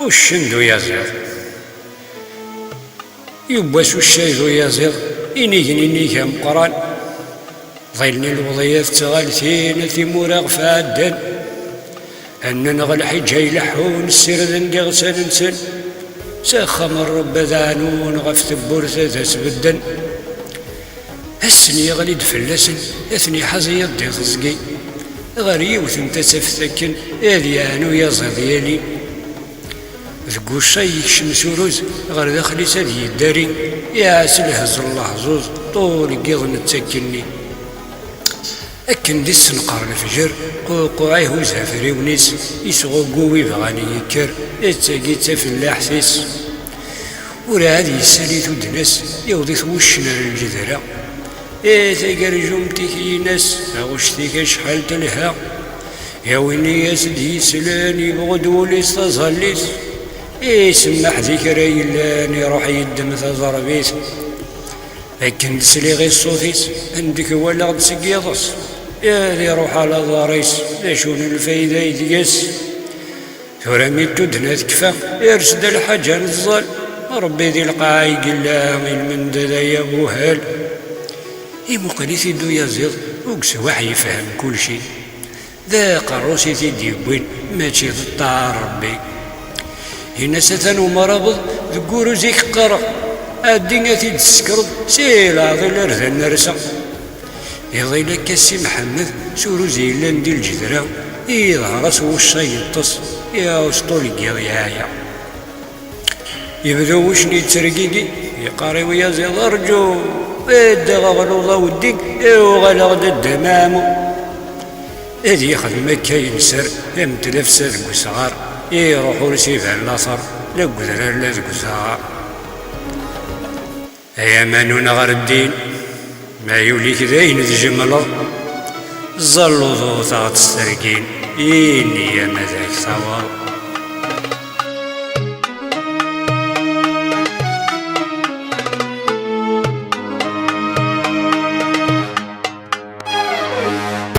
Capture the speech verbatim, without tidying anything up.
Uccen d uyaziḍ. Yiwwas uccay d uyaziḍ, inigen inig ameqqran. Ḍilni lewḍiyat d tɣaltin, a timura ɣef ɛeddan. Annen ɣer lḥiǧa ileḥḥun, ssirden-d iɣsan-nsen. S axxam n Ṛebbi ad ɛnun, ɣef tewwurt ad as-bedden. Ass-nni yeɣli-d fell-asen, ad ten-iḥaz yiḍ di teẓgi. Ɣer yiwet n tasaft akken, ad yeɛnu yaziḍ yali. Deg uccay yekcem s uruz, ɣer daxel-is ad yeddari, iɛas lehz n leḥẓuẓ, ṭul n yiḍ nettakkenni. Akken d issenqer lefjer, ququɛ ihuz afriwen-is, isɣuggu wi bɣan yekker, d tagi d tafellaḥt-is. Urɛad yessali tuddna-s, yewweḍ-it wuccen ar lǧedra. Eh, tagerjumt-ik yinas, taɣect-ik acḥal telha. Yawin-as-d yeslan, yebɣu-d wul-is taẓallit. Isemmeḥ di kra yellan, iruḥ yeddem taẓerbit. Akken d-sliɣ i ṣṣut-is, ndek walaɣ-d seg yiḍes. Ad iruḥ ala aḍar-is, d acu n lfayda i deg-s? Tura mi tuddna tekfa, ires-d lḥaǧa n ẓẓal. Ṛebbi di lqaɛa i yella, ilmend d aya buhal. Imuqel-it-id uyaziḍ, ur yeswaḥ yefhem kulci. D aqerru-s i t-id-yewwin, mačči d ṭṭaɛa n Ṛebbi. Ini-as atan umrabeḍ deg uruz i k-qqareɣ, ɛeddi ad t-id-tessekreḍ si leɛḍil ar d anersa. Iḍil akka Si Mḥemmed s uruz yellan di lǧedra, iḍher-as wuccay yeṭṭes, iɛus ṭul n yiḍ yeɛya. Yebda wuccen yettergigi, yeqqar i uyaziḍ: "Rǧu, ad d-aɣeɣ luḍa weddi, i uɣaleɣ-d a Dda Maɛmu." Ad yexdem akka yenser am tlafsa deg usɣar, iruḥ ur s-iban later, la deg udrar la deg uzaɣar. Ay amanun ɣer ddin, ma yuli-k d ayen tjemleḍ, ẓẓal luḍut ad ɣ-d-stergin, ini-am ad ak-taweḍ.